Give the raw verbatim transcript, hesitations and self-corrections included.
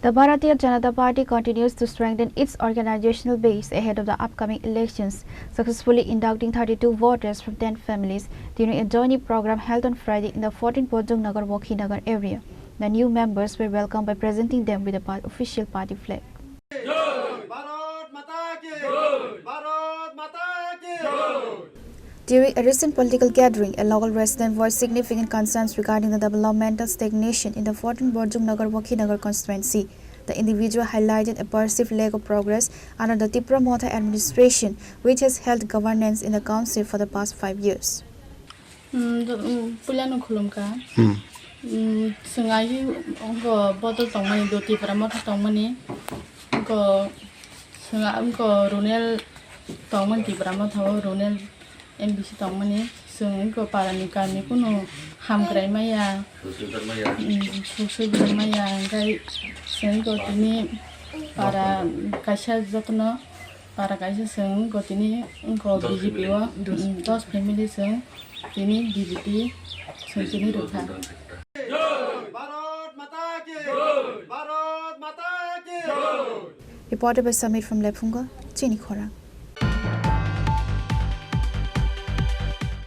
The Bharatiya Janata Party continues to strengthen its organizational base ahead of the upcoming elections, successfully inducting thirty-two voters from ten families during a joining program held on Friday in the fourteen Borjong Nagar Wakhinagar area. The new members were welcomed by presenting them with a pa-, official party flag. Bharat Mata ki! Bharat Mata ki! During a recent political gathering, a local resident voiced significant concerns regarding the developmental stagnation in the fourteen Borjong Nagar Wakhinagar constituency. The individual highlighted a perceived lack of progress under the Tipra Motha administration, which has held governance in the council for the past five years. Puilano khulumkha. Chwng ayu wngkha bodol tongmani do Tipra Motha tongmani. Wngkha chwng wngkha Ronel tongmani Tipra Motha o Ronel M B C tongmani. Chwng wngkha parani kami kunu hamkrai maya. Suksoi maya. Suksoi maya. Hingkhe chwng wngkha tini para kaisa jotono para kaisa chwng wngkha tini wngkha B J P o dos family chwng tini B J P chwng tini rwkha. Bharat Mata ki! Bharat Mata ki! Reported by Samir from Lephungo, Chini Khorang.